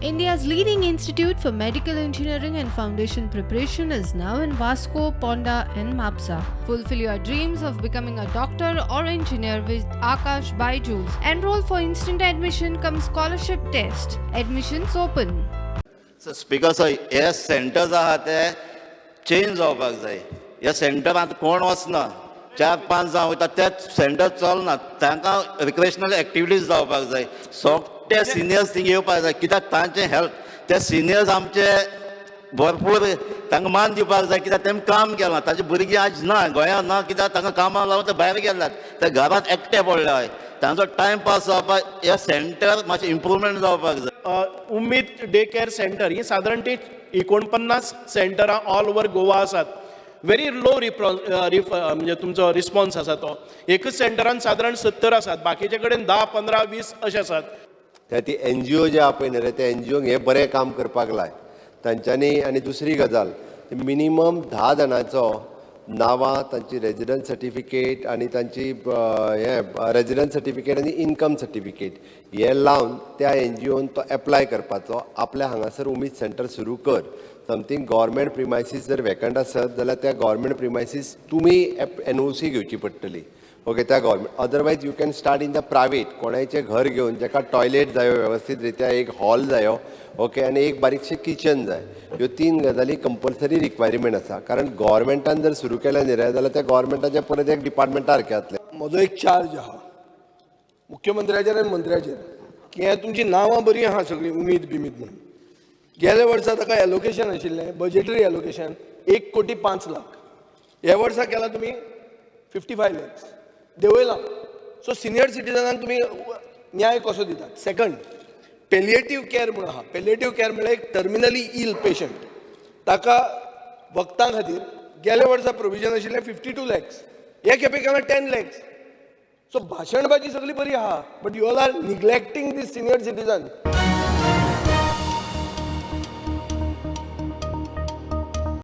India's leading institute for medical engineering and foundation preparation is now in Vasco, Ponda, and Mapsa. Fulfill your dreams of becoming a doctor or engineer with Akash Byju's. Enroll for instant admission cum scholarship test. Admissions open. Speaker sir, हे centres आहा ते change जावपाक जाय. ह्या सेंटरांत कोण वचना, चार पांच जावन वयता, ते सेंटर चलना. तांकां रिक्रिएशनल एक्टिविटीज जावपाक जाय. सगळे सिनियर्स थिंग येवपाक जाय, कित्याक तांचें हेल्थ, ते सिनियर्स आमचे भरपूर तांकां मान दिवपाक जाय, कित्याक तेमी काम केलां. ताचे भुरगीं आज ना गोंयांत ना, कित्याक तांकां कामाक लागून ते भायर गेल्यात, ते घरांत एकटे पडले. तांचो टायम पास जावपाक हे सेंटर मातशें इम्प्रुवमेंट जावपाक जाय. उम्मीद डे केअर सेंटर ही सादारण ती 49 सेंटरां ऑल ओवर गोवा आसात. व्हेरी लो रिप्रो म्हणजे तुमचो रिस्पॉन्स आसा तो. एकच सेंटरान सादारण 70 आसात, बाकीचे कडेन 10, 15, 20 अशे आसात. त्या ती एनजीओ जे आहा पळय न्ही रे, त्या एनजीओंक हें बरें काम करपाक लाय तांच्यांनी. आनी दुसरी गजाल, मिनिमम 10 जाणांचो नांवां, तांची रेजिडन्स सर्टिफिकेट आनी तांची हें रेजिडन्स सर्टिफिकेट आनी इनकम सर्टिफिकेट हे लावन त्या एनजीओन तो एप्लाय करपाचो. आपल्या हांगासर उमेद सेंटर सुरू कर. समथींग गव्हर्मेंट प्रिमायसीस जर वेकंट आसत जाल्यार त्या गव्हर्मेंट प्रिमायसीस तुमी एनओसी घेवची पडटली, ओके, त्या government. Otherwise you can start in the private. कोणायचें घर घेवन, जाका टॉयलेट जायो वेवस्थीत रित्या, एक हॉल जायो, ओके, आनी एक बारीकशें किचन जाय. ह्यो तीन गजाली कंपल्सरी रिक्वायरमेंट आसा, कारण गव्हर्मेंटान जर सुरू केलें न्ही रे, जाल्यार त्या गव्हर्मेंटाचें परत एक डिपार्टमेंटा सारकें जातलें. म्हजो एक चार्ज आहा मुख्यमंत्र्याचेर आनी मंत्र्याचेर की हें तुमची नांवां बरीं आहा सगळीं, उमेद बिमीद म्हणून. गेल्या वर्सा ताका एलोकेशन आशिल्लें, बजेटरी एलोकेशन 1 कोटी 5 लाख. ह्या वर्सा केला तुमी 55 लॅक्स देंवयला. सो सिनियर सिटीजनांक तुमी न्याय कसो दितात? सेकंड, पेलिएटीव केअर म्हणून आहा. पेलिएटीव केअर म्हळ्यार एक टर्मिनली इल पेशंट, ताका वखदां खातीर गेल्या वर्सा प्रोविजन आशिल्लें 52 लॅक्स, हे खेपे केला 10 लॅक्स. सो भाशणबाजी सगळी बरी आहा, but you all are neglecting the senior citizen.